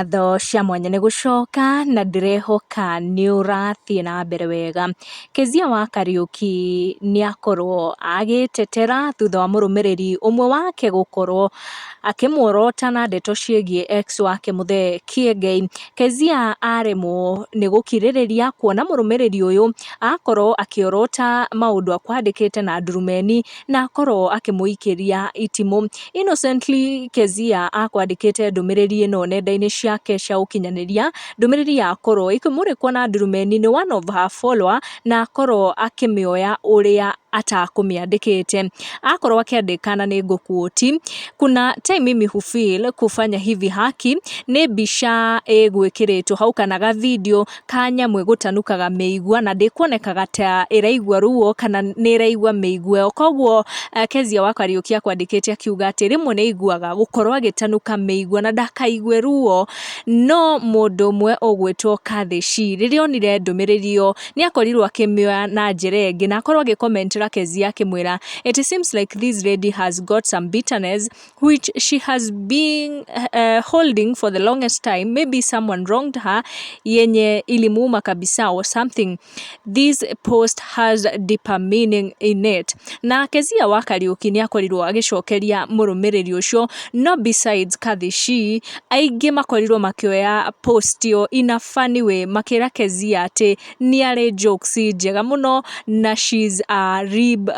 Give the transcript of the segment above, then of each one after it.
Ngatho cia mwanya nĩ gũcoka na ndĩrehoka nĩ ũrathiĩ na mbere wega. Kezia wa Kariũki nĩ akorwo agĩtetera thutha wa mũrũmĩrĩri ũmwe wake gũkorwo akĩmuorota na ndeto ciĩgiĩ ex wake Muthee Kiengei. Kezia aremwo nĩ gũkirĩrĩria kuona mũrũmĩrĩri ũyũ akorwo akĩorota maũndũ akwandĩkĩte na ndurumeni na akorwo akĩmũikĩria itimũ. Innocently Kezia akwandĩkĩte ndũmĩrĩri ĩno nenda-inĩ ciake cia ũkinyanĩria, ndũmĩrĩri yakorwo ĩkĩmũrĩkwo na ndurumeni nĩ one of her follower na akorwo akĩmĩoya ũrĩa atakũmĩandĩkĩte. Akorwo akĩandĩka na nĩ ngũquote, "Kuna time mimi hufeel kufanya hivi haki." Nĩ mbica ĩgwĩkĩrĩtwo hau kana ga video ka nyamũ ĩgũtanukaga mĩigua na ndĩkuonekaga ta ĩraigua ruo kana nĩ ĩraigua mĩigua ĩyo. Koguo Kezia wa Kariũki akwandĩkĩte akiuga atĩ rĩmwe nĩ aiguaga gũkorwo agĩtanuka mĩigua na ndakaigue ruo. No mũndũ ũmwe ũgwĩtwo Kathy Shi rĩrĩa onire ndũmĩrĩri ĩyo nĩ akorirwo akĩmĩoya na njĩra ĩngĩ na akorwo agĩcommentera Kezia akĩmwĩra, "It seems like this lady has got some bitterness which she has been holding for the longest time. Maybe someone wronged her yenye ilimuuma kabisa or something. This post has deeper meaning in it." Na Kezia wa Kariũki nĩ akorirwo agĩcokeria mũrũmĩrĩri ũcio. No besides Kathy Shi, aingĩ makorirwo makĩoya post ĩyo in a funny way, makĩra Kezia atĩ nĩ arĩ jokes njega mũno na she's a rib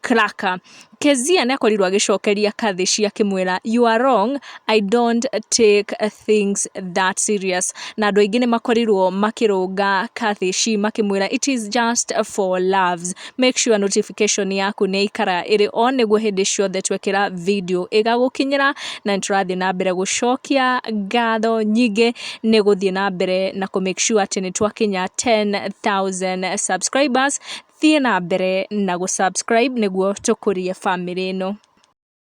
cracker. Kezia nĩ akorirwo agĩcokeria Kathy Shi akĩmwĩra, "You are wrong, I don't take things that serious." Na andũ aingĩ nĩ makorirwo makĩrũnga Kathy Shi makĩmwĩra it is just for loves. Make sure notification yaku nĩ ikara ĩrĩ on nĩguo hĩndĩ ciothe twekĩra video ĩgagũkinyĩra. Na nĩ tũrathiĩ na mbere gũcokia ngatho nyingĩ nĩ gũthiĩ na mbere na kũ make sure atĩ nĩ twakinya 10,000 subscribers. Thiĩ na mbere na gũ subscribe nĩguo tũkũrie family ĩno.